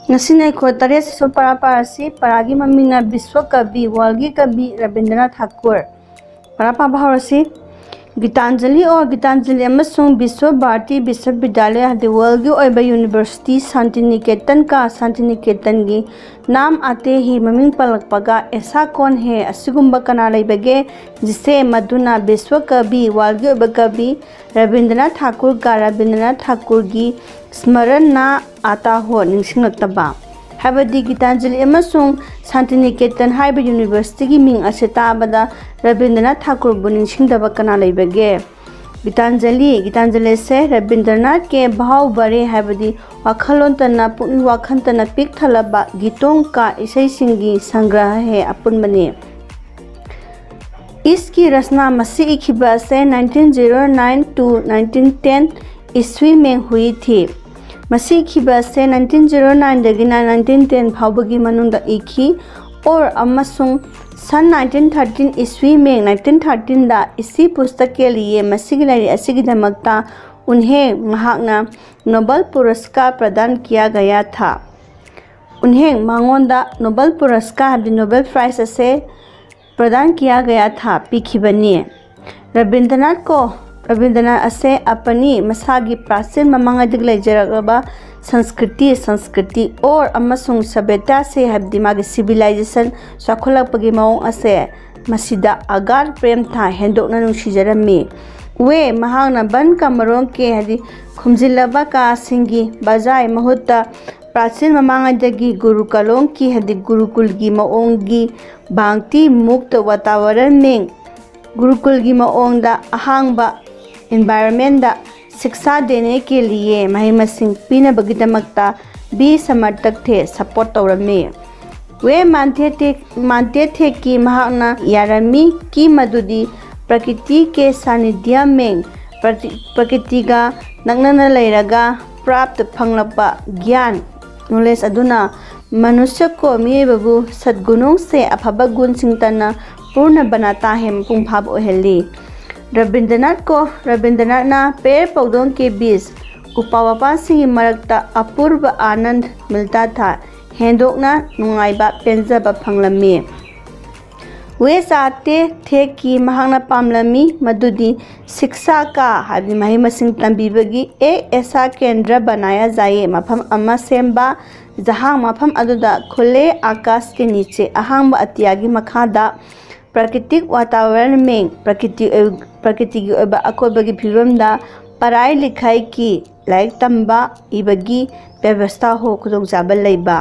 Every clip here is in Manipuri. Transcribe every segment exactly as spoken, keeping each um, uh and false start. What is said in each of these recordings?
ꯉꯁꯤꯅ ꯑꯩꯈꯣꯏ ꯇꯔꯦꯠ ꯁꯨꯕ ꯄꯔꯥ ꯄꯥꯔꯁꯤ꯫ ꯄꯔꯥꯒꯤ ꯃꯃꯤꯡꯅ ꯕꯤꯁ꯭ꯋ ꯀꯕꯤ, ꯋꯥꯔꯜꯒꯤ ꯀꯕꯤ ꯔꯕꯤꯟꯗ꯭ꯔꯅꯥꯊ ꯊꯥꯀꯨꯔ꯫ ꯄꯔꯥ ꯄꯥꯕ ꯍꯧꯔꯁꯤ꯫ ꯒꯤꯇꯥꯟꯖꯂꯤ ꯑꯣꯔ ꯒꯤꯇꯥꯟꯖꯂꯤ ꯑꯃꯁꯨꯡ ꯕꯤꯁ꯭ꯋ ꯚꯥꯔꯇꯤ ꯕꯤꯁ꯭ꯋꯕꯤꯗ꯭ꯌꯥꯂꯌ ꯍꯥꯏꯗꯤ ꯋꯥꯔꯜꯒꯤ ꯑꯣꯏꯕ ꯌꯨꯅꯤꯚꯔꯁꯤꯇꯤ ꯁꯥꯟꯇꯤꯅꯤꯀꯦꯇꯟ ꯀ ꯁꯥꯟꯇꯤꯅꯤꯀꯦꯇꯟꯒꯤ ꯅꯥꯝ ꯑꯥꯇꯦ ꯍꯤ ꯃꯃꯤꯡ ꯄꯜꯂꯛꯄꯒ ꯑꯦꯁꯥ ꯀꯣꯟ ꯍꯦ ꯑꯁꯤꯒꯨꯝꯕ ꯀꯅꯥ ꯂꯩꯕꯒꯦ ꯖꯤꯁꯦ ꯃꯗꯨꯅ ꯕꯤꯁ꯭ꯋ ꯀꯕꯤ ꯋꯥꯔꯜꯒꯤ ꯑꯣꯏꯕ ꯀꯕꯤ ꯔꯕꯤꯟꯗ꯭ꯔꯅꯥꯊ ꯊꯥꯀꯨꯔ ꯀ ꯔꯕꯤꯟꯗ꯭ꯔꯅꯥꯊ ꯊꯥꯀꯨꯔꯒꯤ ꯁ꯭ꯃꯔꯟ ꯅꯥ ꯑꯥꯇꯥ ꯍꯣ ꯅꯤꯡꯁꯤꯡꯂꯛꯇꯕ ꯍꯥꯏꯕꯗꯤ ꯒꯤꯇꯥꯟꯖꯂꯤ ꯑꯃꯁꯨꯡ ꯁꯥꯟꯇꯤꯅꯤꯀꯦꯇꯟ ꯍꯥꯏꯕ ꯌꯨꯅꯤꯚꯔꯁꯤꯇꯤꯒꯤ ꯃꯤꯡ ꯑꯁꯤ ꯇꯥꯕꯗ ꯔꯕꯤꯟꯗ꯭ꯔꯅꯥꯊ ꯊꯥꯀꯨꯔꯕꯨ ꯅꯤꯡꯁꯤꯡꯗꯕ ꯀꯅꯥ ꯂꯩꯕꯒꯦ? ꯒꯤꯇꯥꯟꯖꯂꯤ꯫ ꯒꯤꯇꯥꯟꯖꯂꯤꯁꯦ ꯔꯕꯤꯟꯗ꯭ꯔꯅꯥꯊ ꯀꯦ ꯚꯥꯎ ꯚꯔꯦ ꯍꯥꯏꯕꯗꯤ ꯋꯥꯈꯜꯂꯣꯟꯇꯅ ꯄꯨꯛꯅꯤꯡ ꯋꯥꯈꯟꯇꯅ ꯄꯤꯛ ꯊꯜꯂꯕ ꯒꯤꯇꯣꯡ ꯀ ꯏꯁꯩꯁꯤꯡꯒꯤ ꯁꯪꯒ꯭ꯔꯍ ꯍꯦ ꯑꯄꯨꯟꯕꯅꯤ꯫ ꯏꯁꯀꯤ ꯔꯆꯅꯥ ꯃꯁꯤ ꯏꯈꯤꯕ ꯑꯁꯦ nineteen zero nine to nineteen ten ꯏꯁ꯭ꯋꯤ ꯃꯦꯡ ꯍꯨꯏ ꯊꯤ꯫ ꯃꯁꯤ ꯏꯈꯤꯕ ꯑꯁꯦ nineteen zero nineꯗꯒꯤꯅ nineteen ten ꯐꯥꯎꯕꯒꯤ ꯃꯅꯨꯡꯗ ꯏꯈꯤ꯫ ꯑꯣꯔ ꯑꯃꯁꯨꯡ ꯁꯟ nineteen thirteen ꯏꯁ꯭ꯋꯤ ꯃꯦꯡ nineteen thirteenꯗ ꯏꯁꯤ ꯄꯨꯁꯇꯛ ꯀꯦ ꯂꯤꯌꯦ ꯃꯁꯤꯒꯤ ꯂꯥꯏꯔꯤꯛ ꯑꯁꯤꯒꯤꯗꯃꯛꯇ ꯎꯟꯍꯦ ꯃꯍꯥꯛꯅ ꯅꯣꯕꯦꯜ ꯄꯨꯔꯁꯀꯥꯔ ꯄ꯭ꯔꯗꯥꯟ ꯀꯤꯌꯥ ꯒꯌꯥ ꯊꯥ꯫ ꯎꯟꯍꯦꯡ ꯃꯉꯣꯟꯗ ꯅꯣꯕꯦꯜ ꯄꯨꯔꯁꯀꯥꯔ ꯍꯥꯏꯕꯗꯤ ꯅꯣꯕꯦꯜ ꯄ꯭ꯔꯥꯏꯖ ꯑꯁꯦ ꯄ꯭ꯔꯗꯥꯟ ꯀꯤꯌꯥ ꯒꯌꯥ ꯊꯥ ꯄꯤꯈꯤꯕꯅꯤ꯫ ꯔꯕꯤꯟꯗ꯭ꯔꯅꯥꯊ ꯀꯣ ꯔꯕꯤꯟꯗ꯭ꯔꯅꯥꯊ ꯑꯁꯦ ꯑꯄꯅꯤ ꯃꯁꯥꯒꯤ ꯄ꯭ꯔꯥꯆꯤꯟ ꯃꯃꯥꯡꯉꯩꯗꯒꯤ ꯂꯩꯖꯔꯛꯂꯕ ꯁꯪꯁꯀ꯭ꯔꯤꯇꯤ ꯁꯪꯁꯀ꯭ꯔꯤꯇꯤ ꯑꯣꯔ ꯑꯃꯁꯨꯡ ꯁꯚ꯭ꯌꯇꯥꯁꯦ ꯍꯥꯏꯕꯗꯤ ꯃꯥꯒꯤ ꯁꯤꯚꯤꯂꯥꯏꯖꯦꯁꯟ ꯆꯥꯎꯈꯠꯂꯛꯄꯒꯤ ꯃꯑꯣꯡ ꯑꯁꯦ ꯃꯁꯤꯗ ꯑꯒꯥꯔ ꯄ꯭ꯔꯦꯝ ꯊꯥ ꯍꯦꯟꯗꯣꯛꯅ ꯅꯨꯡꯁꯤꯖꯔꯝꯃꯤ꯫ ꯋꯦ ꯃꯍꯥꯛꯅ ꯕꯟ ꯀꯃꯔꯣꯡ ꯀꯦ ꯍꯥꯏꯗꯤ ꯈꯨꯝꯖꯤꯜꯂꯕ ꯀꯥꯁꯤꯡꯒꯤ ꯕꯖꯥꯏ ꯃꯍꯨꯠꯇ ꯄ꯭ꯔꯥꯆꯤꯟ ꯃꯃꯥꯡꯉꯩꯗꯒꯤ ꯒꯨꯔꯨ ꯀꯂꯣꯡꯀꯤ ꯍꯥꯏꯗꯤ ꯒꯨꯔꯨꯀꯨꯜꯒꯤ ꯃꯑꯣꯡꯒꯤ ꯚꯥꯡꯇꯤ ꯃꯨꯛꯇ ꯋꯥꯇꯥꯋꯥꯔꯟ ꯃꯦꯡ ꯒꯨꯔꯨꯀꯨꯜꯒꯤ ꯃꯑꯣꯡꯗ ꯑꯍꯥꯡꯕ ꯏꯟꯚꯥꯏꯔꯣꯟꯃꯦꯟꯗ ꯁꯤꯛꯁꯥ ꯗꯦꯅꯦ ꯀꯦ ꯂꯤꯌꯦ ꯃꯍꯩ ꯃꯁꯤꯡ ꯄꯤꯅꯕꯒꯤꯗꯃꯛꯇ ꯕꯤ ꯁꯃꯔꯇꯛꯊꯦ ꯁꯄꯣꯔꯠ ꯇꯧꯔꯝꯃꯤ꯫ ꯋꯦ ꯃꯥꯟꯇꯦꯊꯦ ꯃꯥꯟꯇꯦꯊꯦꯀꯤ ꯃꯍꯥꯛꯅ ꯌꯥꯔꯝꯃꯤ ꯀꯤ ꯃꯗꯨꯗꯤ ꯄ꯭ꯔꯀꯤꯇꯤ ꯀꯦ ꯁꯥꯅꯤꯙ꯭ꯌ ꯃꯦꯡ ꯄ꯭ꯔꯀꯤꯇꯤꯒ ꯅꯛꯅꯅ ꯂꯩꯔꯒ ꯄ꯭ꯔꯥꯞꯇ ꯐꯪꯂꯛꯄ ꯒ꯭ꯌꯥꯟ ꯅꯣꯂꯦꯖ ꯑꯗꯨꯅ ꯃꯅꯨꯁ꯭ꯌ ꯀꯣ ꯃꯤꯑꯣꯏꯕꯕꯨ ꯁꯠꯒꯨꯅꯣꯡꯁꯦ ꯑꯐꯕ ꯒꯨꯟꯁꯤꯡꯇꯅ ꯄꯨꯔꯅ ꯕꯅꯥꯇꯥ ꯍꯦ ꯃꯄꯨꯡ ꯐꯥꯕ ꯑꯣꯏꯍꯜꯂꯤ꯫ ꯔꯕꯤꯟꯗ꯭ꯔꯅꯥꯊ ꯀꯣ ꯔꯕꯤꯟꯗ꯭ꯔꯅꯥꯊꯅ ꯄꯦꯔ ꯄꯧꯗꯣꯡ ꯀꯦ ꯕꯤꯁ ꯎꯄꯥ ꯋꯥꯄꯥꯁꯤꯡꯒꯤ ꯃꯔꯛꯇ ꯑꯄꯨꯔꯕ ꯑꯥꯅꯟꯗ ꯃꯤꯜꯇꯥ ꯊꯥ, ꯍꯦꯟꯗꯣꯛꯅ ꯅꯨꯡꯉꯥꯏꯕ ꯄꯦꯟꯖꯕ ꯐꯪꯂꯝꯃꯤ꯫ ꯋꯦ ꯆꯥꯇꯦ ꯊꯦꯛꯀꯤ ꯃꯍꯥꯛꯅ ꯄꯥꯝꯂꯝꯃꯤ ꯃꯗꯨꯗꯤ ꯁꯤꯛꯁꯥ ꯀꯥ ꯍꯥꯏꯕꯗꯤ ꯃꯍꯩ ꯃꯁꯤꯡ ꯇꯝꯕꯤꯕꯒꯤ ꯑꯦꯛ ꯑꯦꯁꯥ ꯀꯦꯟꯗ꯭ꯔ ꯕꯅꯥꯌꯥ ꯖꯥꯌꯦ ꯃꯐꯝ ꯑꯃ ꯁꯦꯝꯕ, ꯖꯍꯥꯡ ꯃꯐꯝ ꯑꯗꯨꯗ ꯈꯨꯂꯦ ꯑꯥꯀꯥꯁꯀꯤ ꯅꯤꯆꯦ ꯑꯍꯥꯡꯕ ꯑꯇꯤꯌꯥꯒꯤ ꯃꯈꯥꯗ ꯄ꯭ꯔꯀꯤꯇꯤꯛ ꯋꯥꯇꯥꯋꯔꯟ ꯃꯦꯡ ꯄ꯭ꯔꯀꯤꯇꯤ ꯄ꯭ꯔꯀꯤꯇꯤꯒꯤ ꯑꯣꯏꯕ ꯑꯀꯣꯏꯕꯒꯤ ꯐꯤꯕꯝꯗ ꯄꯔꯥꯏ ꯂꯤꯈꯥꯏꯒꯤ ꯂꯥꯏꯔꯤꯛ ꯇꯝꯕ ꯏꯕꯒꯤ ꯕꯦꯕꯁꯊꯥ ꯍꯣ ꯈꯨꯗꯣꯡꯆꯥꯕ ꯂꯩꯕ꯫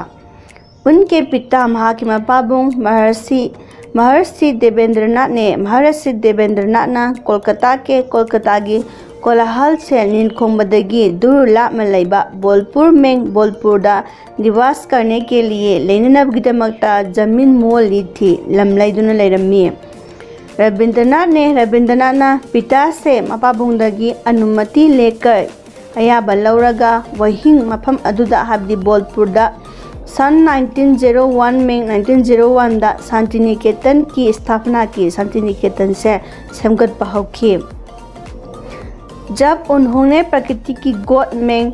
ꯎꯟꯀꯦ ꯄꯤꯇꯥ ꯃꯍꯥꯛꯀꯤ ꯃꯄꯥꯕꯨꯡ ꯃꯍꯔꯁꯤ ꯃꯍꯔꯁꯤ ꯗꯦꯕꯦꯟꯗ꯭ꯔꯅꯥꯊꯅꯦ꯫ ꯃꯍꯔꯁꯤ ꯗꯦꯕꯦꯟꯗ꯭ꯔꯅꯥꯊꯅ ꯀꯣꯜꯀꯇꯥ ꯀꯦ ꯀꯣꯜꯀꯇꯥꯒꯤ ꯀꯣꯂꯥꯍꯜ ꯁꯦ ꯅꯤꯟꯈꯣꯡꯕꯗꯒꯤ ꯗꯨꯔ ꯂꯥꯞꯅ ꯂꯩꯕ ꯕꯣꯜꯄꯨꯔ ꯃꯦꯡ ꯕꯣꯜꯄꯨꯔꯗ ꯗꯤꯋꯥꯁ ꯀꯔꯅꯦ ꯀꯦ ꯂꯤꯌꯦ ꯂꯩꯅꯅꯕꯒꯤꯗꯃꯛꯇ ꯖꯃꯤꯟ ꯃꯣꯜ ꯂꯤ ꯊꯤ ꯂꯝ ꯂꯩꯗꯨꯅ ꯂꯩꯔꯝꯃꯤ꯫ ꯔꯕꯤꯟꯗ꯭ꯔꯅꯥꯊꯅꯦ꯫ ꯔꯕꯤꯟꯗ꯭ꯔꯅꯥꯊꯅ ꯄꯤꯇꯥꯁꯦ ꯃꯄꯥꯕꯨꯡꯗꯒꯤ ꯑꯅꯨꯃꯇꯤ ꯂꯦꯀꯔ ꯑꯌꯥꯕ ꯂꯧꯔꯒ ꯋꯥꯍꯤꯡ ꯃꯐꯝ ꯑꯗꯨꯗ ꯍꯥꯏꯕꯗꯤ ꯕꯣꯜꯄꯨꯔꯗ ꯁꯟ ꯅꯥꯏꯟꯇꯤꯟ ꯖꯦꯔꯣ ꯋꯥꯟ ꯃꯦꯡ ꯅꯥꯏꯟꯇꯤꯟ ꯖꯦꯔꯣ ꯋꯥꯟꯗ ꯁꯥꯟꯇꯤꯅꯤꯀꯦꯇꯟꯒꯤ ꯁ꯭ꯊꯥꯄꯅꯥꯒꯤ ꯁꯥꯟꯇꯤꯅꯤꯀꯦꯇꯟꯁꯦ ꯁꯦꯝꯒꯠꯄ ꯍꯧꯈꯤ꯫ ꯖꯕ ꯎꯟꯍꯣꯡꯅꯦ ꯄ꯭ꯔꯀꯤꯇꯤꯒꯤ ꯒꯣꯗ ꯃꯦꯡ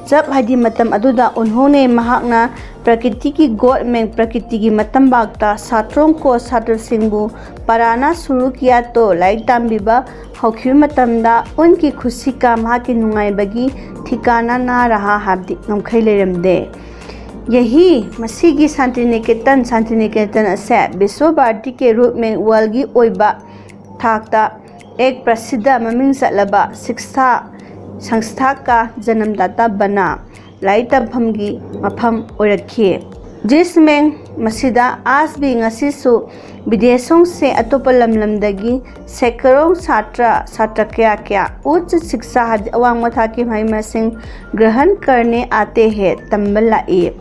ꯖꯕ ꯍꯥꯏꯗꯤ ꯃꯇꯝ ꯑꯗꯨꯗ ꯎꯟꯍꯣꯡꯅꯦ ꯃꯍꯥꯛꯅ ꯄ꯭ꯔꯀꯤꯇꯤꯒꯤ ꯒꯣꯗ ꯃꯦꯡ ꯄ꯭ꯔꯀꯤꯇꯤꯒꯤ ꯃꯇꯝꯕꯥꯛꯇ ꯁꯥꯇ꯭ꯔꯣꯡ ꯀꯣ ꯁꯥꯇ꯭ꯔꯁꯤꯡꯕꯨ ꯄꯔꯥꯅ ꯁꯨꯔꯨ ꯀꯤꯌꯥꯇꯣ ꯂꯥꯏꯔꯤꯛ ꯇꯝꯕꯤꯕ ꯍꯧꯈꯤꯕ ꯃꯇꯝꯗ ꯎꯟꯀꯤ ꯈꯨꯁꯤꯀꯥ ꯃꯍꯥꯛꯀꯤ ꯅꯨꯡꯉꯥꯏꯕꯒꯤ ꯊꯤꯀꯥꯅ ꯅꯥ ꯔꯍꯥ ꯍꯥꯏꯕꯗꯤ ꯉꯝꯈꯩ ꯂꯩꯔꯝꯗꯦ꯫ ꯌꯍꯤ ꯃꯁꯤꯒꯤ ꯁꯥꯟꯇꯤꯅꯤꯀꯦꯇꯟ ꯁꯥꯟꯇꯤꯅꯤꯀꯦꯇꯟ ꯑꯁꯦ ꯕꯤꯁ꯭ꯋ ꯚꯥꯔꯇꯤ ꯀꯦ ꯔꯨꯞ ꯃꯦꯡ ꯋꯥꯔꯜꯒꯤ ꯑꯣꯏꯕ ꯊꯥꯛꯇ ꯑꯦꯛ ꯄ꯭ꯔꯁꯤꯗ ꯃꯃꯤꯡ ꯆꯠꯂꯕ ꯁꯤꯛꯁꯥ ꯁꯪꯁꯊꯥꯀꯥ ꯖꯅꯝꯗꯥꯇꯥ ꯕꯅꯥ ꯂꯥꯏꯔꯤꯛ ꯇꯝꯐꯝꯒꯤ ꯃꯐꯝ ꯑꯣꯏꯔꯛꯈꯤ꯫ ꯖꯤꯁꯃꯦꯡ ꯃꯁꯤꯗ ꯑꯥꯖꯕꯤ ꯉꯁꯤꯁꯨ ꯕꯤꯗꯦꯁꯣꯡꯁꯦ ꯑꯇꯣꯞꯄ ꯂꯝ ꯂꯝꯗꯒꯤ ꯁꯦꯀꯔꯣꯡ ꯁꯥꯇ꯭ꯔ ꯁꯥꯇ꯭ꯔ ꯀꯌꯥ ꯀꯌꯥ ꯎꯆ ꯁꯤꯛꯁꯥ ꯍꯥꯏꯗꯤ ꯑꯋꯥꯡꯕ ꯊꯥꯛꯀꯤ ꯃꯍꯩ ꯃꯁꯤꯡ ꯒ꯭ꯔꯍꯟ ꯀꯔꯅꯦ ꯑꯥꯇꯦ ꯍꯦ ꯇꯝꯕ ꯂꯥꯛꯏ꯫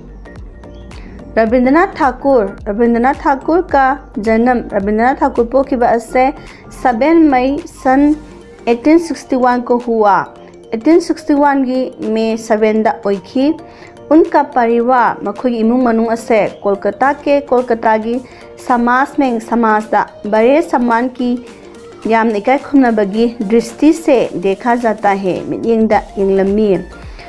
ꯔꯕꯤꯟꯗ꯭ꯔꯅꯥꯊ ꯊꯥꯀꯨꯔ ꯔꯕꯤꯟꯗ꯭ꯔꯅꯥꯊ ꯊꯥꯀꯨꯔ ꯀ ꯖꯅꯝ ꯔꯕꯤꯟꯗ꯭ꯔꯅꯥꯊ ꯊꯥꯀꯨꯔ ꯄꯣꯛꯈꯤꯕ ꯑꯁꯦ ꯁꯕꯦꯟ ꯃꯩ ꯁꯟ ꯑꯩꯠꯇꯤꯟ ꯁꯤꯛꯁꯇꯤ ꯋꯥꯟ ꯀꯣ ꯍꯨꯋꯥ ꯑꯩꯠꯇꯤꯟ ꯁꯤꯛꯁꯇꯤ ꯋꯥꯟꯒꯤ ꯃꯦ ꯁꯕꯦꯟꯗ ꯑꯣꯏꯈꯤ꯫ ꯎꯟꯀꯥ ꯄꯥꯔꯤꯋꯥ ꯃꯈꯣꯏꯒꯤ ꯏꯃꯨꯡ ꯃꯅꯨꯡ ꯑꯁꯦ ꯀꯣꯜꯀꯇꯥ ꯀꯦ ꯀꯣꯜꯀꯇꯥꯒꯤ ꯁꯃꯥꯖ ꯃꯦꯡ ꯁꯃꯥꯖꯗ ꯕꯔꯦ ꯁꯃꯥꯟꯀꯤ ꯌꯥꯝꯅ ꯏꯀꯥꯏ ꯈꯨꯝꯅꯕꯒꯤ ꯗ꯭ꯔꯤꯁꯇꯤ ꯁꯦ ꯗꯦꯈꯥ ꯖꯥꯇꯥ ꯍꯦ ꯃꯤꯠꯌꯦꯡꯗ ꯌꯦꯡꯂꯝꯃꯤ꯫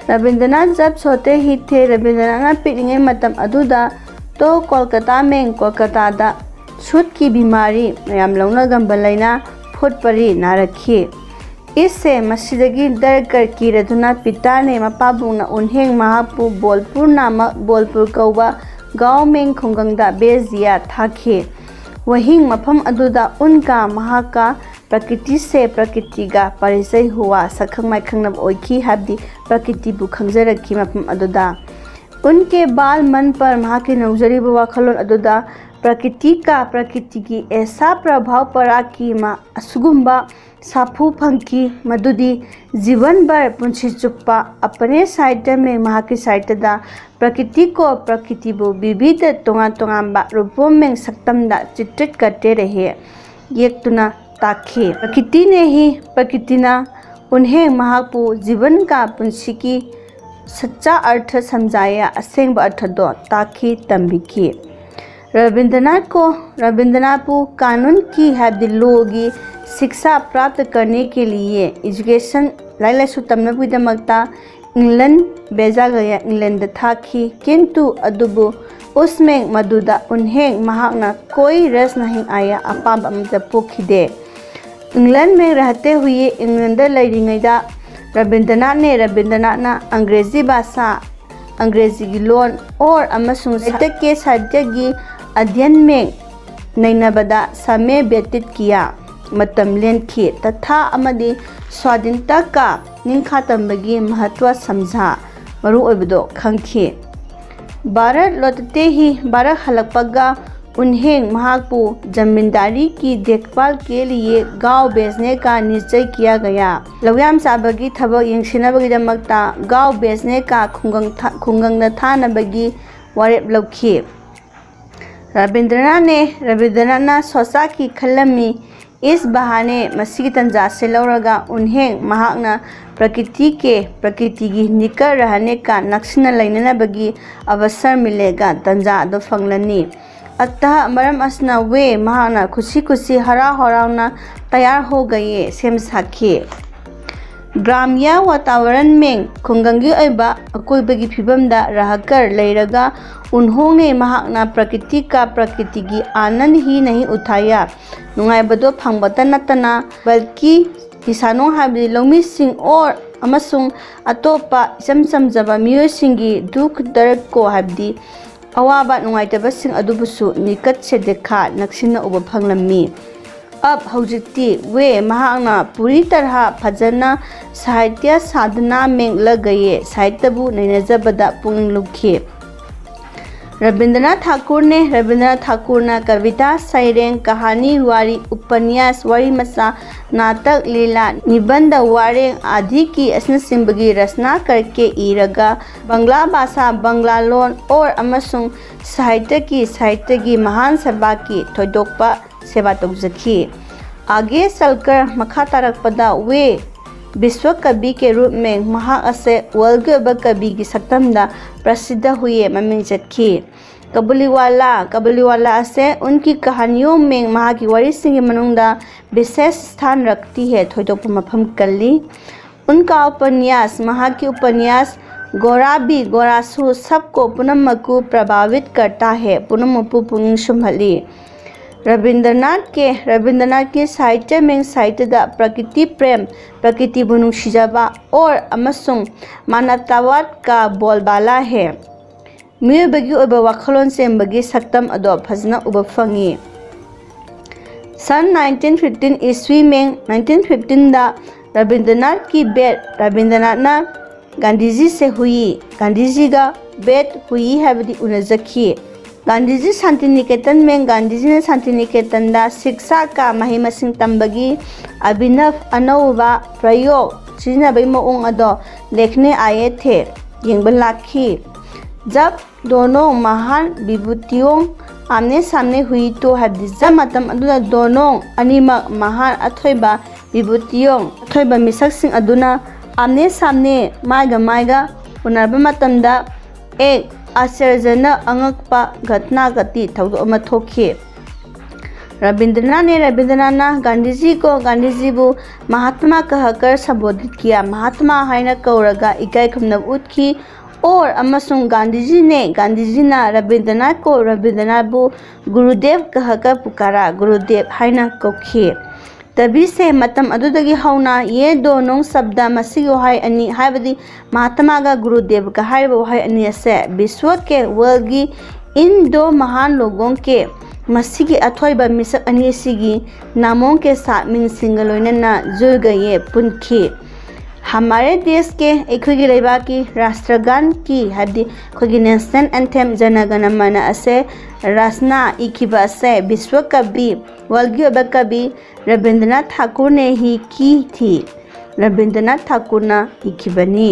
ꯔꯕꯤꯟꯗ꯭ꯔꯅꯥꯊ ꯖꯕ ꯁꯣꯇꯦ ꯍꯤ ꯊꯦ, ꯔꯕꯤꯟꯗ꯭ꯔꯅꯥꯊꯅ ꯄꯤꯛꯂꯤꯉꯩ ꯃꯇꯝ ꯑꯗꯨꯗ ꯇꯣ ꯀꯣꯜꯀꯇꯥ ꯃꯦꯡ, ꯀꯣꯜꯀꯇꯥꯗ ꯁꯨꯠꯀꯤ ꯕꯤꯃꯥꯔꯤ, ꯃꯌꯥꯝ ꯂꯧꯅꯒꯟꯕ ꯂꯥꯏꯅꯥ, ꯐꯨꯠ ꯄꯔꯤ ꯅꯥꯔꯛꯈꯤ꯫ ꯏꯁꯁꯦ ꯃꯁꯤꯗꯒꯤ ꯗꯔ ꯀꯔ ꯀꯤꯔꯗꯨꯅ ꯄꯤꯇꯥꯅꯦ ꯃꯄꯥꯕꯨꯡꯅ ꯎꯟꯍꯦꯡ ꯃꯍꯥꯛꯄꯨ ꯕꯣꯜꯄꯨꯔ ꯅꯥꯃꯛ ꯕꯣꯜꯄꯨꯔ ꯀꯧꯕ ꯒꯥꯎ ꯃꯦꯡ ꯈꯨꯡꯒꯪꯗ ꯕꯦꯖꯤꯌꯥ ꯊꯥꯈꯤ꯫ ꯋꯥꯍꯤꯡ ꯃꯐꯝ ꯑꯗꯨꯗ ꯎꯟꯀꯥ ꯃꯍꯥꯛꯀ ꯄ꯭ꯔꯀꯤꯇꯤꯁꯦ ꯄ꯭ꯔꯀꯤꯇꯤꯒ ꯄꯥꯔꯤꯆꯩ ꯍꯨꯋꯥ ꯁꯛꯈꯪ ꯃꯥꯏꯈꯪꯅꯕ ꯑꯣꯏꯈꯤ, ꯍꯥꯏꯕꯗꯤ ꯄ꯭ꯔꯀꯤꯇꯤꯕꯨ ꯈꯪꯖꯔꯛꯈꯤ ꯃꯐꯝ ꯑꯗꯨꯗ꯫ ꯎꯟꯀꯦ ꯕꯥꯜ ꯃꯟ ꯄꯔ ꯃꯍꯥꯛꯀꯤ ꯅꯧꯖꯔꯤꯕ ꯋꯥꯈꯜꯂꯣꯟ ꯑꯗꯨꯗ ꯄ꯭ꯔꯀꯤꯇꯤ ꯀꯥ ꯄ꯭ꯔꯀꯤꯇꯤꯒꯤ ꯑꯦꯁꯥ ꯄ꯭ꯔꯚꯥꯎ ꯄꯔꯥꯀꯤ ꯃꯥ ꯑꯁꯤꯒꯨꯝꯕ ꯁꯥꯐꯨ ꯐꯪꯈꯤ, ꯃꯗꯨꯗꯤ ꯖꯤꯕꯟ ꯚꯔ ꯄꯨꯟꯁꯤ ꯆꯨꯞꯄ ꯑꯄꯅꯦ ꯁꯥꯍꯤꯇ꯭ꯌ ꯃꯦꯡ ꯃꯍꯥꯛꯀꯤ ꯁꯥꯍꯤꯇ꯭ꯌꯗ ꯄ꯭ꯔꯀꯤꯇꯤ ꯀꯣ ꯄ꯭ꯔꯀꯤꯇꯤꯕꯨ ꯕꯤꯕꯤꯗ ꯇꯣꯉꯥꯟ ꯇꯣꯉꯥꯟꯕ ꯔꯨꯄꯣꯝ ꯃꯦꯡ ꯁꯛꯇꯝꯗ ꯆꯤꯇ꯭ꯔꯤꯠ ꯀꯠꯇꯦ ꯔꯦꯍꯦ ꯌꯦꯛꯇꯨꯅ ꯇꯥꯛꯈꯤ꯫ ꯄ꯭ꯔꯀꯤꯇꯤꯅꯦ ꯍꯤ, ꯄ꯭ꯔꯀꯤꯇꯤꯅ ꯎꯟꯍꯦꯡ ꯃꯍꯥꯛꯄꯨ ꯖꯤꯕꯟ ꯀꯥ ꯄꯨꯟꯁꯤꯒꯤ ꯁꯆꯥ ꯑꯔꯊ ꯁꯝꯖꯥꯌꯥ ꯑꯁꯦꯡꯕ ꯑꯔꯊꯗꯣ ꯇꯥꯛꯈꯤ, ꯇꯝꯕꯤꯈꯤ꯫ ꯔꯕꯤꯟꯗ꯭ꯔꯅꯥꯊ ꯀꯣ, ꯔꯕꯤꯟꯗ꯭ꯔꯅꯥꯊꯄꯨ ꯀꯥꯅꯨꯟ ꯀꯤ ꯍꯥꯏꯕꯗꯤ ꯂꯣꯒꯤ ꯁꯤꯛꯁꯥ ꯄ꯭ꯔꯥꯞꯇ ꯀꯔꯅꯦ ꯀꯦ ꯂꯤꯌꯦ, ꯏꯖꯨꯀꯦꯁꯟ, ꯂꯥꯏꯔꯤꯛ ꯂꯥꯏꯁꯨ ꯇꯝꯅꯕꯒꯤꯗꯃꯛꯇ ꯏꯪꯂꯟ ꯕꯦꯖꯥꯒꯌꯥ ꯏꯪꯂꯦꯟꯗ ꯊꯥꯈꯤ꯫ ꯀꯤꯟꯇꯨ ꯑꯗꯨꯕꯨ ꯎꯁꯃꯦꯡ ꯃꯗꯨꯗ ꯎꯟꯍꯦꯡ ꯃꯍꯥꯛꯅ ꯀꯣꯏ ꯔꯁ ꯅꯍꯤꯡ ꯑꯥꯌꯥ ꯑꯄꯥꯝꯕ ꯑꯃꯠꯇ ꯄꯣꯛꯈꯤꯗꯦ꯫ ꯏꯪꯂꯟ ꯃꯦꯡ ꯔꯍꯇꯦ ꯍꯨꯌꯦ ꯏꯪꯂꯦꯟꯗ ꯂꯩꯔꯤꯉꯩꯗ ꯔꯕꯤꯟꯗ꯭ꯔꯅꯥꯊꯅꯦ ꯔꯕꯤꯟꯗ꯭ꯔꯅꯥꯊꯅ ꯑꯪꯒ꯭ꯔꯦꯖꯤ ꯚꯥꯁꯥ, ꯑꯪꯒ꯭ꯔꯦꯖꯤꯒꯤ ꯂꯣꯟ ꯑꯣꯔ ꯑꯃꯁꯨꯡ ꯁꯥꯍꯤꯇ꯭ꯌ ꯀꯦ ꯁꯥꯍꯤꯇ꯭ꯌꯒꯤ ꯑꯙ꯭ꯌꯟ ꯃꯦꯡ ꯅꯩꯅꯕꯗ ꯁꯃꯦ ꯕ꯭ꯌꯇꯤꯠ ꯀꯤꯌꯥ ꯃꯇꯝ ꯂꯦꯟꯈꯤ꯫ ꯇꯊꯥ ꯑꯃꯗꯤ ꯁ꯭ꯋꯥꯙꯤꯟꯇ ꯀꯥ ꯅꯤꯡꯈꯥ ꯇꯝꯕꯒꯤ ꯃꯍꯠꯇ꯭ꯋ ꯁꯝꯖꯥ ꯃꯔꯨꯑꯣꯏꯕꯗꯣ ꯈꯪꯈꯤ꯫ ꯚꯥꯔꯠ ꯂꯣꯇꯇꯦ ꯍꯤ, ꯚꯥꯔꯠ ꯍꯜꯂꯛꯄꯒ ꯎꯟꯍꯦꯡ ꯃꯍꯥꯛꯄꯨ ꯖꯃꯤꯟꯗꯥꯔꯤ ꯀꯤ ꯗꯦꯈꯚꯥꯜ ꯀꯦ ꯂꯤꯌꯦ ꯒꯥꯎ ꯕꯦꯖꯅꯦ ꯀꯥ ꯅꯤꯆꯩ ꯀꯤꯌꯥ ꯒꯌꯥ, ꯂꯧꯌꯥꯝ ꯆꯥꯕꯒꯤ ꯊꯕꯛ ꯌꯦꯡꯁꯤꯟꯅꯕꯒꯤꯗꯃꯛꯇ ꯒꯥꯎ ꯕꯦꯖꯅꯦ ꯀꯥ ꯈꯨꯡꯒꯪ ꯊꯥ-, ꯈꯨꯡꯒꯪꯗ ꯊꯥꯅꯕꯒꯤ ꯋꯥꯔꯦꯞ ꯂꯧꯈꯤ꯫ ꯔꯕꯤꯟꯗ꯭ꯔꯅꯥꯊꯅꯦ, ꯔꯕꯤꯟꯗ꯭ꯔꯅꯥꯊꯅ ꯁꯣꯁꯥꯀꯤ ꯈꯜꯂꯝꯃꯤ꯫ ꯏꯁ ꯕꯍꯥꯅꯦ, ꯃꯁꯤꯒꯤ ꯇꯟꯖꯥꯁꯦ ꯂꯧꯔꯒ ꯎꯟꯍꯦꯡ ꯃꯍꯥꯛꯅ ꯄ꯭ꯔꯀꯤꯇꯤ ꯀꯦ, ꯄ꯭ꯔꯀꯤꯇꯤꯒꯤ ꯅꯤꯀꯠ ꯔꯍꯅꯦ ꯀꯥ ꯅꯛꯁꯤꯟꯅ ꯂꯩꯅꯅꯕꯒꯤ ꯑꯕꯁꯔ ꯃꯤꯂꯦꯒ, ꯇꯟꯖꯥ ꯑꯗꯨ ꯐꯪꯂꯅꯤ꯫ ꯑꯠꯇ ꯃꯔꯝ ꯑꯁꯤꯅ ꯋꯦ ꯃꯍꯥꯛꯅ ꯈꯨꯁꯤ ꯈꯨꯁꯤ ꯍꯔꯥꯎ ꯍꯔꯥꯎꯅ ꯇꯌꯥꯔ ꯍꯣ ꯒꯌꯦ ꯁꯦꯝ ꯁꯥꯈꯤ꯫ ꯒ꯭ꯔꯥꯝꯌꯥ ꯋꯥꯇꯥꯋꯔꯟ ꯃꯦꯡ ꯈꯨꯡꯒꯪꯒꯤ ꯑꯣꯏꯕ ꯑꯀꯣꯏꯕꯒꯤ ꯐꯤꯕꯝꯗ ꯔꯍꯀꯔ ꯂꯩꯔꯒ ꯎꯟꯍꯣꯡꯅꯦ ꯃꯍꯥꯛꯅ ꯄ꯭ꯔꯀꯤꯇꯤ ꯀꯥ ꯄ꯭ꯔꯀꯤꯇꯤꯒꯤ ꯑꯥꯅꯟ ꯍꯤ ꯅꯍꯤ ꯎꯊꯥꯌꯥ ꯅꯨꯡꯉꯥꯏꯕꯗꯣ ꯐꯪꯕꯇ ꯅꯠꯇꯅ ꯕꯜꯀꯤ ꯀꯤꯁꯥꯅꯣ ꯍꯥꯏꯕꯗꯤ ꯂꯧꯃꯤꯁꯤꯡ ꯑꯣꯔ ꯑꯃꯁꯨꯡ ꯑꯇꯣꯞꯄ ꯏꯆꯝ ꯆꯝꯖꯕ ꯃꯤꯑꯣꯏꯁꯤꯡꯒꯤ ꯗꯨꯈ ꯗꯔꯀꯣ ꯍꯥꯏꯕꯗꯤ ꯑꯋꯥꯕ ꯅꯨꯡꯉꯥꯏꯇꯕꯁꯤꯡ ꯑꯗꯨꯕꯨꯁꯨ ꯅꯤꯀꯠ ꯁꯦꯗꯦꯈꯥ ꯅꯛꯁꯤꯟꯅ ꯎꯕ ꯐꯪꯂꯝꯃꯤ꯫ ꯑꯞ ꯍꯧꯖꯤꯛꯇꯤ ꯋꯦ ꯃꯍꯥꯛꯅ ꯄꯨꯔꯤ ꯇꯔꯍꯥ ꯐꯖꯅ ꯁꯥꯍꯤꯇ꯭ꯌ ꯁꯥꯙꯅꯥ ꯃꯦꯡꯂꯒꯌꯦ ꯁꯥꯍꯤꯇ꯭ꯌꯕꯨ ꯅꯩꯅꯖꯕꯗ ꯄꯨꯛꯅꯤꯡ ꯂꯨꯞꯈꯤ꯫ ꯔꯕꯤꯟꯗ꯭ꯔꯅꯥꯊ ꯊꯥꯀꯨꯔꯅꯦ꯫ ꯔꯕꯤꯟꯗ꯭ꯔꯅꯥꯊ ꯊꯥꯀꯨꯔꯅ ꯀꯕꯤꯇꯥ, ꯁꯩꯔꯦꯡ, ꯀꯍꯥꯅꯤ, ꯋꯥꯔꯤ, ꯎꯄꯅꯤꯌꯥꯁ, ꯋꯥꯔꯤ ꯃꯆꯥ, ꯅꯥꯇꯛ, ꯂꯤꯂꯥ, ꯅꯤꯕꯟꯗ, ꯋꯥꯔꯦꯡ, ꯑꯥꯙꯤꯀꯤ ꯑꯁꯤꯅꯆꯤꯡꯕꯒꯤ ꯔꯆꯅꯥ ꯀꯔꯀꯦ ꯏꯔꯒ ꯕꯪꯒ꯭ꯂꯥ ꯚꯥꯁꯥ, ꯕꯪꯒ꯭ꯂꯥ ꯂꯣꯟ ꯑꯣꯔ ꯑꯃꯁꯨꯡ ꯁꯥꯍꯤꯇ꯭ꯌꯒꯤ ꯁꯥꯍꯤꯇ꯭ꯌꯒꯤ ꯃꯍꯥꯟ ꯁꯦꯕꯥꯀꯤ ꯊꯣꯏꯗꯣꯛꯄ ꯁꯦꯕꯥ ꯇꯧꯖꯈꯤ꯫ ꯑꯥꯒꯦ ꯆꯜꯀꯔ ꯃꯈꯥ ꯇꯥꯔꯛꯄꯗ ꯋꯦ ꯕꯤꯁ꯭ꯋ ꯀꯕꯤ ꯀꯦ ꯔꯨꯞ ꯃꯦꯡ ꯃꯍꯥꯛ ꯑꯁꯦ ꯋꯥꯔꯜꯒꯤ ꯑꯣꯏꯕ ꯀꯕꯤꯒꯤ ꯁꯛꯇꯝꯗ ꯄ꯭ꯔꯁꯤꯗ ꯍꯨꯌꯦ ꯃꯃꯤꯡ ꯆꯠꯈꯤ꯫ ꯀꯕꯨꯂꯤꯋꯥꯂꯥ ꯀꯕꯨꯂꯤꯋꯥꯂꯥ ꯑꯁꯦ ꯎꯟꯀꯤ ꯀꯍꯥꯅꯤꯌꯣ ꯃꯦꯡ ꯃꯍꯥꯛꯀꯤ ꯋꯥꯔꯤꯁꯤꯡꯒꯤ ꯃꯅꯨꯡꯗ ꯕꯤꯁꯦꯁ ꯁ꯭ꯊꯥꯟ ꯔꯛꯇꯤ ꯍꯦ ꯊꯣꯏꯗꯣꯛꯄ ꯃꯐꯝ ꯀꯜꯂꯤ꯫ ꯎꯟꯀꯥ ꯎꯄꯅꯤꯌꯥꯁ ꯃꯍꯥꯛꯀꯤ ꯎꯄꯅꯤꯌꯥꯁ ꯒꯣꯔꯥꯕꯤ ꯒꯣꯔꯥꯁꯨ ꯁꯕꯀꯣ ꯄꯨꯝꯅꯃꯛꯄꯨ ꯄ꯭ꯔꯚꯥꯕꯤꯠ ꯀꯔꯇꯥ ꯍꯦ ꯄꯨꯝꯅꯃꯛꯄꯨ ꯄꯨꯛꯅꯤꯡ ꯁꯨꯝꯍꯠꯂꯤ꯫ ꯔꯕꯤꯟꯗ꯭ꯔꯅꯥꯊ ꯀꯦ ꯔꯕꯤꯟꯗ꯭ꯔꯅꯥꯊꯀꯤ ꯁꯥꯍꯤꯇ꯭ꯌ ꯃꯦꯡ ꯁꯥꯍꯤꯇ꯭ꯌꯗ ꯄ꯭ꯔꯀꯤꯇꯤ ꯄ꯭ꯔꯦꯝ ꯄ꯭ꯔꯀꯤꯇꯤꯕꯨ ꯅꯨꯡꯁꯤꯖꯕ ꯑꯣꯔ ꯑꯃꯁꯨꯡ ꯃꯥꯅꯕꯇꯥꯋꯥꯗ ꯀꯥ ꯕꯣꯜꯕꯥꯂꯥ ꯍꯦ ꯃꯤꯑꯣꯏꯕꯒꯤ ꯑꯣꯏꯕ ꯋꯥꯈꯜꯂꯣꯟ ꯆꯦꯟꯕꯒꯤ ꯁꯛꯇꯝ ꯑꯗꯣ ꯐꯖꯅ ꯎꯕ ꯐꯪꯉꯤ꯫ ꯁꯟ ꯅꯥꯏꯟꯇꯤꯟ ꯐꯤꯐꯇꯤꯟ ꯏꯁ꯭ꯋꯤ ꯃꯦꯡ ꯅꯥꯏꯟꯇꯤꯟ ꯐꯤꯐꯇꯤꯟꯗ ꯔꯕꯤꯟꯗ꯭ꯔꯅꯥꯊꯀꯤ ꯕꯦꯠ ꯔꯕꯤꯟꯗ꯭ꯔꯅꯥꯊꯅ ꯒꯥꯟꯙꯤꯖꯤꯁꯦ ꯍꯨꯏ ꯒꯥꯟꯙꯤꯖꯤꯒ ꯕꯦꯠ ꯍꯨꯏ ꯍꯥꯏꯕꯗꯤ ꯎꯅꯖꯈꯤ꯫ ꯒꯥꯟꯙꯤꯖꯤ ꯁꯥꯟꯇꯤꯅꯤꯀꯦꯇꯟ ꯃꯦꯡ ꯒꯥꯟꯙꯤꯖꯤꯅ ꯁꯥꯟꯇꯤꯅꯤꯀꯦꯇꯟꯗ ꯁꯤꯛꯁꯥ ꯀꯥ ꯃꯍꯩ ꯃꯁꯤꯡ ꯇꯝꯕꯒꯤ ꯑꯚꯤꯅꯚ ꯑꯅꯧꯕ ꯄ꯭ꯔꯌꯣꯒ ꯁꯤꯖꯤꯟꯅꯕꯒꯤ ꯃꯑꯣꯡ ꯑꯗꯣ ꯂꯦꯈꯅꯦ ꯑꯥꯌꯦ ꯊꯦ ꯌꯦꯡꯕ ꯂꯥꯛꯈꯤ꯫ ꯖꯕ ꯗꯣꯅꯣ ꯃꯍꯥꯟ ꯕꯤꯕꯨꯇꯤꯌꯣꯡ ꯑꯥꯝꯅꯦ ꯁꯥꯝꯅꯦ ꯍꯨꯏ ꯇꯣ ꯍꯥꯏꯕꯗꯤ ꯖꯕ ꯃꯇꯝ ꯑꯗꯨꯗ ꯗꯣꯅꯣ ꯑꯅꯤꯃꯛ ꯃꯍꯥꯟ ꯑꯊꯣꯏꯕ ꯕꯤꯕꯨꯇꯤꯌꯣꯡ ꯑꯊꯣꯏꯕ ꯃꯤꯁꯛꯁꯤꯡ ꯑꯗꯨꯅ ꯑꯥꯝꯅꯦ ꯁꯥꯝꯅꯦ ꯃꯥꯏꯒ ꯃꯥꯏꯒ ꯎꯅꯔꯕ ꯃꯇꯝꯗ ꯑꯦꯛ ꯑꯁꯔꯖꯅ ꯑꯉꯛꯄ ꯘꯇꯅꯥꯒꯇꯤ ꯊꯧꯗꯣꯛ ꯑꯃ ꯊꯣꯛꯈꯤ꯫ ꯔꯕꯤꯟꯗ꯭ꯔꯅꯥꯊꯅꯦ, ꯔꯕꯤꯟꯗ꯭ꯔꯅꯥꯊꯅ ꯒꯥꯟꯙꯤꯖꯤ ꯀꯣ ꯒꯥꯟꯙꯤꯖꯤꯕꯨ ꯃꯍꯥꯇꯃꯥ ꯀꯍꯀꯔ ꯁꯝꯕꯣꯙꯤꯠ ꯀꯤꯌꯥ, ꯃꯍꯥꯇꯃꯥ ꯍꯥꯏꯅ ꯀꯧꯔꯒ ꯏꯀꯥꯏ ꯈꯨꯝꯅꯕ ꯎꯠꯈꯤ꯫ ꯑꯣꯔ ꯑꯃꯁꯨꯡ ꯒꯥꯟꯙꯤꯖꯤꯅꯦ, ꯒꯥꯟꯙꯤꯖꯤꯅ ꯔꯕꯤꯟꯗ꯭ꯔꯅꯥꯊ ꯀꯣ ꯔꯕꯤꯟꯗ꯭ꯔꯅꯥꯊꯕꯨ ꯒꯨꯔꯨꯗꯦꯕ ꯀꯍꯀꯔ ꯄꯨꯀꯥꯔꯥ, ꯒꯨꯔꯨꯗꯦꯕ ꯍꯥꯏꯅ ꯀꯧꯈꯤ꯫ ꯇꯕꯤꯁꯦ, ꯃꯇꯝ ꯑꯗꯨꯗꯒꯤ ꯍꯧꯅ ꯌꯦ ꯗꯣꯅꯣꯡ ꯁꯕꯗ, ꯃꯁꯤꯒꯤ ꯋꯥꯍꯩ ꯑꯅꯤ ꯍꯥꯏꯕꯗꯤ ꯃꯍꯥꯇꯃꯥꯒ ꯒꯨꯔꯨꯗꯦꯕꯒ ꯍꯥꯏꯔꯤꯕ ꯋꯥꯍꯩ ꯑꯅꯤ ꯑꯁꯦ ꯕꯤꯁ꯭ꯋ ꯀꯦ, ꯋꯥꯔꯜꯒꯤ, ꯏꯟ ꯗꯣ ꯃꯍꯥꯟ ꯂꯣꯒꯣꯡ ꯀꯦ, ꯃꯁꯤꯒꯤ ꯑꯊꯣꯏꯕ ꯃꯤꯁꯛ ꯑꯅꯤ ꯑꯁꯤꯒꯤ ꯅꯥꯃꯣꯡ ꯀꯦ ꯁꯥ, ꯃꯤꯡꯁꯤꯡꯒ ꯂꯣꯏꯅꯅ ꯖꯨꯔꯒ ꯌꯦ ꯄꯨꯟꯈꯤ꯫ ꯍꯃꯥꯔꯦ ꯗꯦꯁ ꯀꯦ, ꯑꯩꯈꯣꯏꯒꯤ ꯂꯩꯕꯥꯛꯀꯤ ꯔꯥꯁꯇ꯭ꯔꯒꯥꯟ ꯀꯤ ꯍꯥꯏꯕꯗꯤ ꯑꯩꯈꯣꯏꯒꯤ ꯅꯦꯁꯅꯦꯜ ꯑꯦꯟꯊꯦꯝ ꯖꯅꯒꯅ ꯃꯅ ꯑꯁꯦ ꯔꯆꯅꯥ ꯏꯈꯤꯕ ꯑꯁꯦ ꯕꯤꯁ꯭ꯋ ꯀꯕꯤ, ꯋꯥꯔꯜꯒꯤ ꯑꯣꯏꯕ ꯀꯕꯤ ꯔꯕꯤꯟꯗ꯭ꯔꯅꯥꯊ ꯊꯥꯀꯨꯔꯅꯦ ꯍꯤ ꯀꯤ ꯊꯤ꯫ ꯔꯕꯤꯟꯗ꯭ꯔꯅꯥꯊ ꯊꯥꯀꯨꯔꯅ ꯏꯈꯤꯕꯅꯤ꯫